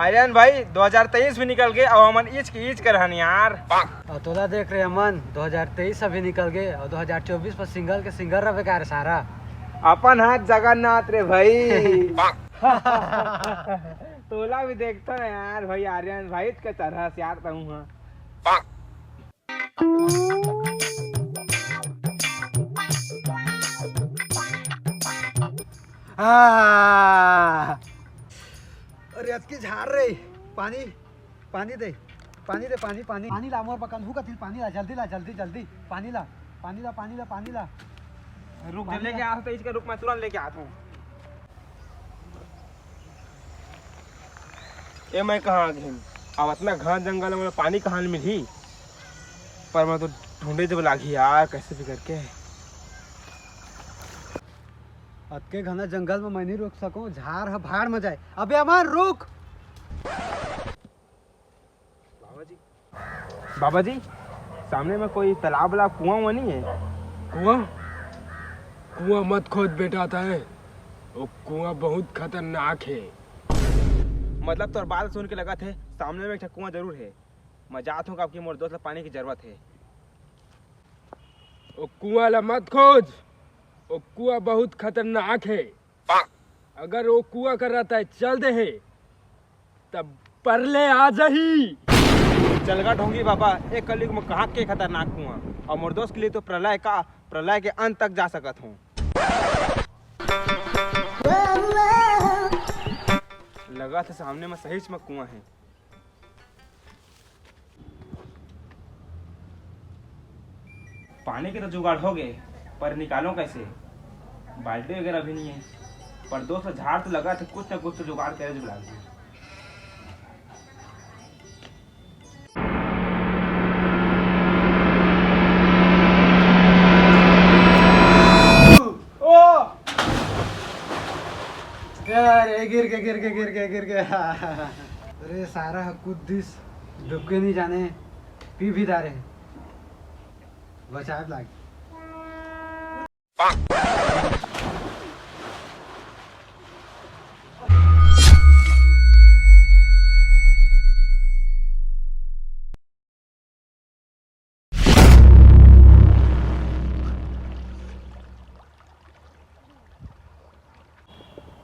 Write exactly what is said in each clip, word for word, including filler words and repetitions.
अरे भाई, दो हज़ार तेईस भी निकल गे अउ हमन इच के इच कर हन यार। अउ तोला देख रे अमन, दो हज़ार तेईस अभी निकल गे अउ दो हज़ार चउबीस पर सिंगल के सिंगल रहे का रे सारा। अपन हाथ जगन्नाथ रे भाई। तोला भी देखथन यार भाई, आर्यन भाई के तरह से यार तहूँ हा। आ! अरे, अतकी झार रे, पानी, पानी दे, पानी दे, पानी, पानी, पानी ला, मोर बकल हूँ कथिल, पानी ला, जल्दी ला, जल्दी, जल्दी, पानी ला, पानी ला, पानी ला, पानी ला। रुक, पानी लेके ला। आ, तो इसके रुक, मैं तुरंत लेके आता हूँ। ए, मैं कहाँ आ गेहूँ? अब अतना घना जंगल में पानी कहाँ ले मिलही? पर मैं तो ढूंढे जब लागही यार, कैसे भी करके। अतके घना जंगल में मैं नहीं रुक सकूं, झार ह भाड़ में जाए। अबे अमन, रुक। बाबा जी, बाबा जी, सामने में कोई तालाब वाला कुआं वुआं नहीं है? कुआं? कुआं मत खोद बेटा तैं, वो कुआं बहुत खतरनाक है। मतलब तोर बात सुन के लगत हे सामने में एक ठो कुआं जरूर हे। मैं जात हूँ, काबर कि मोर दोस्त ला पानी की जरूरत हे। वो कुआं ला मत खोद, वो कुआं बहुत खतरनाक हे। अगर वो कुआं कर रहा तैं चल दे हे, तब परले आ जाही। चलगा ढोंगी बाबा, एक कलयुग में कहाँ के खतरनाक कुआं, अउ मोर दोस्त के लिए तो प्रलय का, प्रलय के अंत तक जा सकत हूँ। लगथे सामने में सहीच में कुआं हे। पानी के तो जुगाड़ हो गए, पर निकालों कैसे? बाल्टी वगैरह भी नहीं है, पर दोस्त झार तो लगथे, कुछ ना कुछ तो जुगाड़ करे जुगाड़। ओ! अरे, गिर के, गिर के, गिर के, गिर के। अरे, सारा ह कूद दिस, डुबके नहीं जाने, पी भी दारे। बचाए लाग।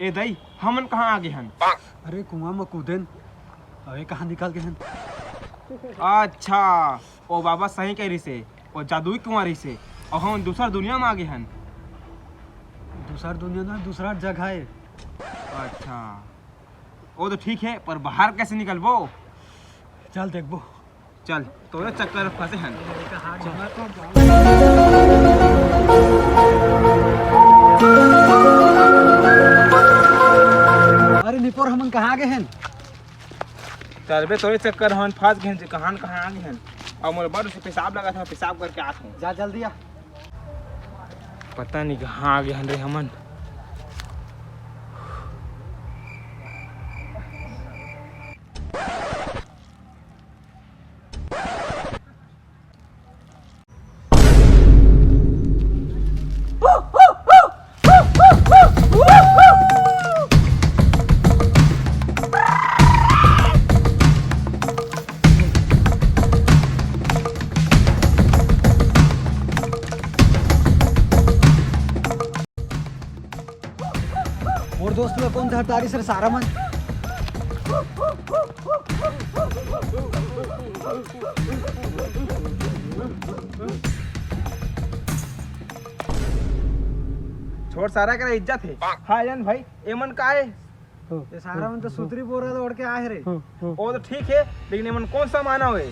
ए दई, हमन कहाँ आ गे हन? अरे, कुआं म कूदेन, अबे कहाँ निकल गे हन? अच्छा, ओ बाबा सही कह रिसे, ओ जादुई कुआं रिसे, अउ हमन दूसर दुनिया म आ गे हन। दूसर दुनिया ना, दूसरा जगह हे। अच्छा, ओ तो ठीक हे, पर बाहर कैसे निकलबो? चल देखबो। चल, तोरे चक्कर में फंसे हन। अरे निपोर, हमन कहाँ गे हन? चल बे, तोरे चक्कर हमन फंस गे हन, जे कहाँ न कहाँ आ गे हन। अउ मोला बड़ से पेशाब लगत हे, पेशाब करके आत हूँ। जा जल्दी आ। पता नहीं कहाँ आ गे हन रे हमन। मोर दोस्त ला कोन धर डारिस रे सारा मन? छोड़, सारा करा इज्जत हे। हाँ, आर्यन भाई, एमन का हे? ये सारा मन तो सुतरी बोरा ल ओढ़ के आए हे रे। ओ तो ठीक हे, लेकिन एमन कोन सा मानव हे?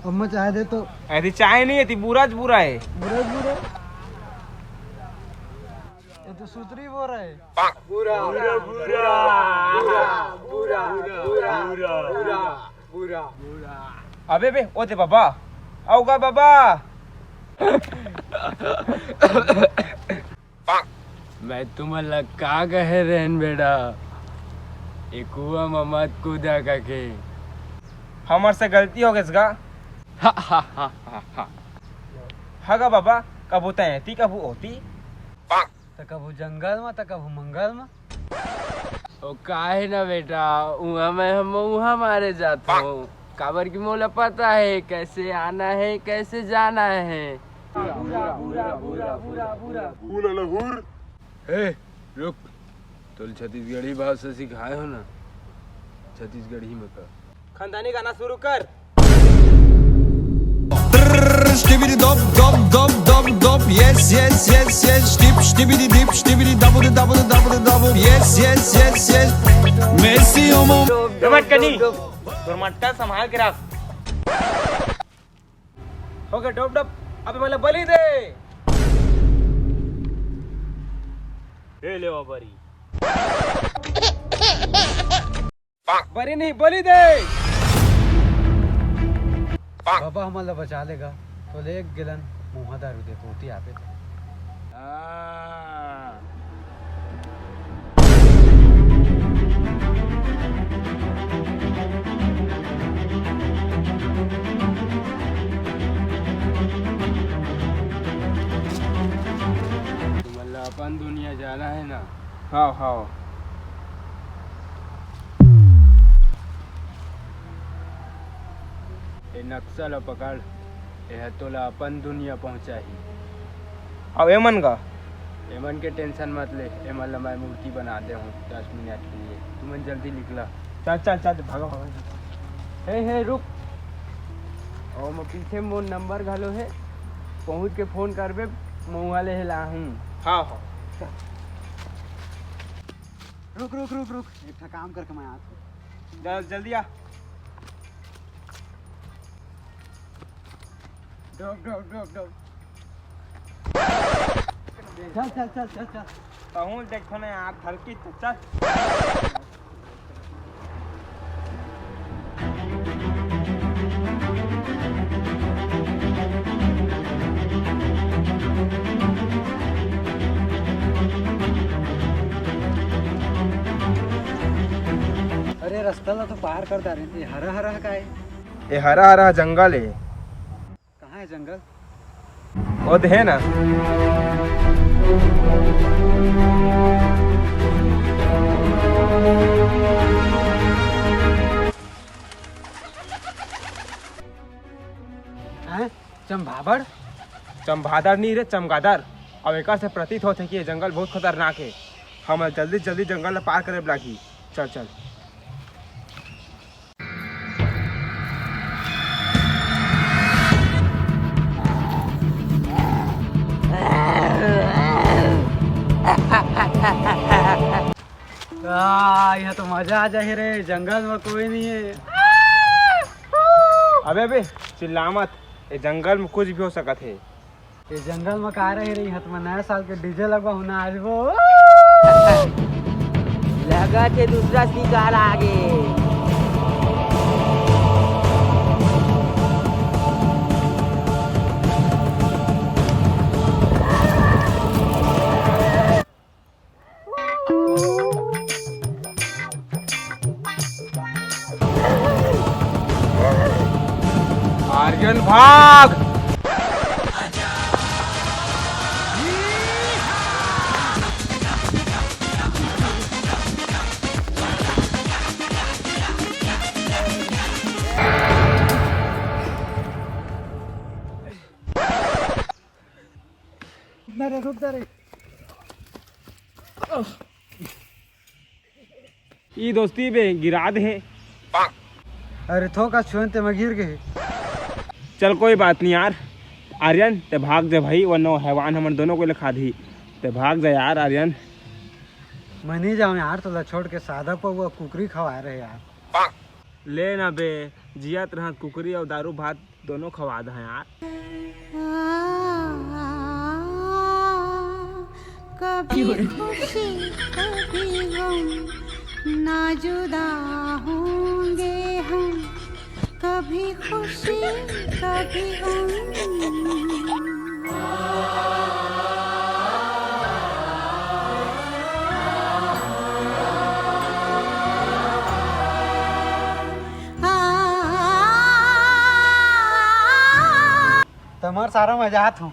अम्मा, चाय दे तो। अरे, चाय नहीं है, ती बुरा च बुरा है। बुरा च बुरा? ये तो सुतरी बोरा है। अबे बे, ओ दे बाबा, आओ गा बाबा। मैं तुमन ला का कहे रहेन बेटा, ए कुआं म मत कूदा कके। हमर से गलती हो गइस गा। हा, हा, हा, हा, हा। हा गा बाबा, कभू तैं एती, कभू ओती। त कभू जंगल म, त कभू मंगल म। ओ काहे ना बेटा, उहाँ मैं हम उहाँ मारे जात हूँ, काबर कि मोला पता है कैसे आना है, कैसे जाना है। ए, रुक, तोल छत्तीसगढ़ी भाषा सिखाए हो ना, छत्तीसगढ़ी में का। खानदानी गाना शुरू कर। Stibbity dop dop dop dop dop, yes yes yes yes, dip stibbity dip stibbity double double double double, yes yes yes yes, Messi homo. ए मटकनी, तोर मटका संभाल के रख। हो गया, डब डब, अबे मला बलि दे। ले ले बरी। बरी नहीं, बलि दे। बाबा हमन ला बचा लेगा, तो ले गेलन मुहा दारू दे कोती आपे। तुमन ला अपन दुनिया जाना है ना? हाव, हाव। ए नक्शा ला पकड़, एह तोला अपन दुनिया पहुंचाही। अउ एमन का? एमन के टेंशन मत ले, एमन ला मैं मूर्ति बना दे हूँ दस मिनट के लिए। तुमन जल्दी निकला। चल, चल, चल, भागो, भागो। हे, हे, रुक। ओ, मो पीछे मोर नंबर घलो हे, पहुंच के फोन करबे, महुआ ले हेला हूँ। हाँ, हाँ। रुक, रुक, रुक, रुक, एक ठा काम करके मैं आत हूँ। जल-, जल्दी आ। डोब, डोब, डोब, डोब। चल, चल, चल, चल, चल। कहूँ देखो ना यार, धरती तो चल। अरे, रास्ता ला तो पार कर डारे। ये हरा हरा का है? ये हरा हरा जंगल है। कहाँ है जंगल? वो तो है ना। हैं? चंभाबड़? चंभादड़ नहीं रे, चमगादड़। अब एकर से प्रतीत होत है कि ये जंगल बहुत खतरनाक है। हम जल्दी जल्दी जंगल ला पार करे लागही। चल, चल। आ, यहाँ तो मजा आ जाए रे, जंगल में कोई नहीं है। अबे, अबे, चिल्ला मत, ये जंगल में कुछ भी हो सकत है। ये जंगल में का रहे रे, यहाँ तो मैं नया साल के डीजे लगवा हूँ, नाचबो। लगत है दूसरा शिकार आगे। आर्यन भाग। रुक ना रे, रुक ना रे। ई दोस्ती बे गिरा दे हे। अरे थोका छुएन ते मैं गिर गए। चल कोई बात नहीं यार, आर्यन ते भाग दे भाई, वरना वो हैवान हमन दोनों को ले खा दी। ते भाग जा यार आर्यन। मैं नहीं जाऊँ यार, तोला छोड़ के सादा पौवा कुकरी खवाए रहे यार। ले ना बे, जियत रहत कुकरी अउ दारू भात दोनों खवा दहा यार। कभी खुशी कभी गम, ना जुदा होंगे हम। कभी खुशी कभी गम। तमर सारा मजाक हूँ।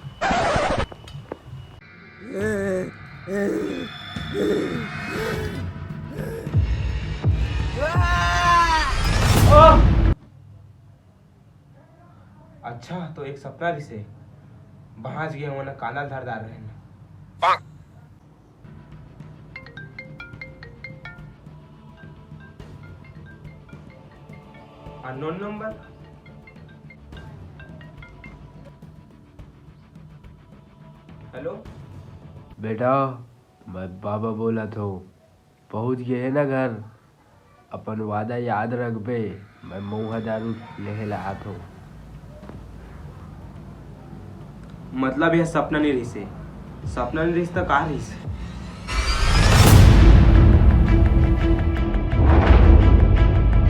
अच्छा, तो एक सपना रिसे। बाँच गे हमन कांदा ल धर डार रहेन। Unknown number। हेलो। बेटा, मैं बाबा बोलत हूँ। पहुँच गए है ना घर? अपन वादा याद रखबे। मैं मऊहा दारू लेहे ला आत हूँ। मतलब यह सपना नहीं रहिसे। सपना नहीं रहिस त का रहिस?